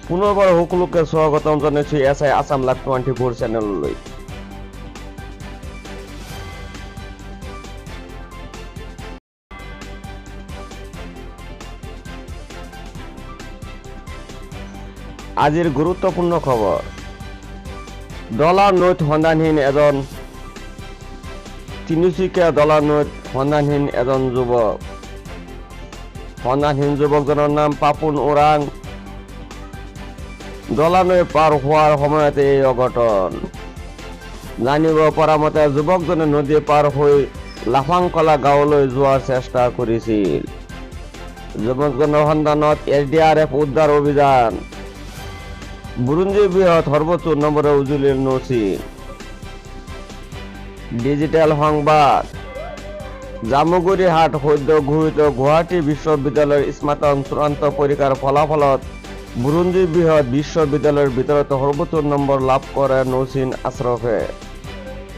পুনৰবাৰ সকলোকে স্বাগতম জনাইছোঁ এছ I Assam live 24 চেনেললৈ। আজিৰ গুৰুত্বপূৰ্ণ খবৰ, ডলা নৈত সন্ধানহীন এজন, তিনিচুকীয়া ডলা নৈত সন্ধানহীন এজন যুৱক। সন্ধানহীন যুৱকজনৰ নাম পাপুন ওৰাং। ডলা নৈ পাৰ হোৱাৰ সময়তে এই অঘটন। জানিব পৰা মতে যুৱকজনে নদী পাৰ হৈ লাফাংকলা গাঁৱলৈ যোৱাৰ চেষ্টা কৰিছিল। যুৱকজনৰ সন্ধানত এছ ডি আৰ এফ উদ্ধাৰ অভিযান। বুৰঞ্জী বৃহৎ সৰ্বোচ্চ নম্বৰে উজুলিল নচিন। ডিজিটেল সংবাদ, জামুগুৰিহাট। সদ্য ঘোষিত গুৱাহাটী বিশ্ববিদ্যালয়ৰ স্নাতক চূড়ান্ত পৰীক্ষাৰ ফলাফলত বুৰঞ্জী বৃহৎ বিশ্ববিদ্যালয়ৰ ভিতৰত সৰ্বোচ্চ নম্বৰ লাভ কৰে নৌচিন আশ্ৰফে।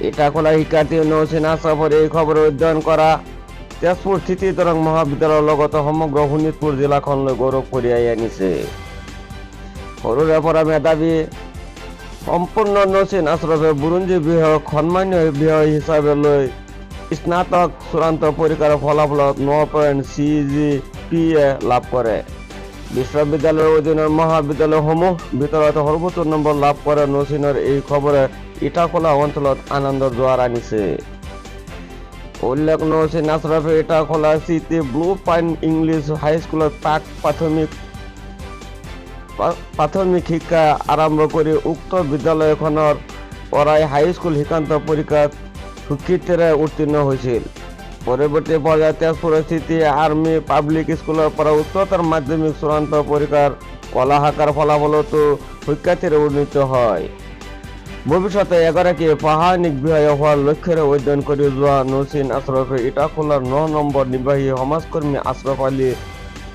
ইটাখোলা শিক্ষাৰ্থী নৌচিন আশ্ৰফৰ এই খবৰ অধ্যয়ন কৰা তেজপুৰ স্মৃতি দৰং মহাবিদ্যালয়ৰ লগতে সমগ্ৰ শোণিতপুৰ জিলাখনলৈ গৌৰৱ কঢ়িয়াই আনিছে। সৰুৰে পৰা মেধাৱী সম্পূৰ্ণ নৌচিন আশ্ৰফে বুৰঞ্জী বিষয়ক সন্মানীয় বিষয় হিচাপে লৈ স্নাতক চূড়ান্ত পৰীক্ষাৰ ফলাফলত 9 point C G P A লাভ কৰে। বিশ্ববিদ্যালয়ৰ অধীনৰ মহাবিদ্যালয়সমূহ ভিতৰত সৰ্বোচ্চ নম্বৰ লাভ কৰে। নৌচিনৰ এই খবৰে ইটাখোলা অঞ্চলত আনন্দৰ জোৱাৰ আনিছে। উল্লেখ, নৌচিন আশ্ৰফে ইটাখোলা স্মৃতি ব্লু পাইন ইংলিছ হাইস্কুলত প্ৰাক প্ৰাথমিক শিক্ষা আৰম্ভ কৰি উক্ত বিদ্যালয়খনৰ পৰাই হাইস্কুল শিক্ষান্ত পৰীক্ষাত সুখ্যাতিৰে উত্তীৰ্ণ হৈছিল। পৰৱৰ্তী পৰ্যায়ত তেজপুৰৰ স্মৃতি আৰ্মি পাব্লিক স্কুলৰ পৰা উচ্চতৰ মাধ্যমিক চূড়ান্ত পৰীক্ষাৰ কলা শাখাৰ ফলাফলতো সুখ্যাতিৰে উন্নীত হয়। ভৱিষ্যতে এগৰাকী প্ৰশাসনিক বিষয়া হোৱাৰ লক্ষ্যৰে অধ্যয়ন কৰি যোৱা নৌচিন আশ্ৰফে ইটাখোলাৰ 9 নম্বৰ নিবাসী সমাজকৰ্মী আশ্ৰফ আলী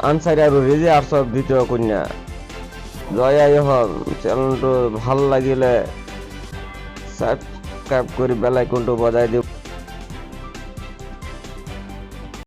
আনচাৰী আৰু ৰেজিয়া আশ্ৰফ দ্বিতীয় কন্যা। জয় আই অসম। চেনেলটো ভাল লাগিলে ছাবস্ক্ৰাইব কৰি বেল আইকনটো বজাই দিব।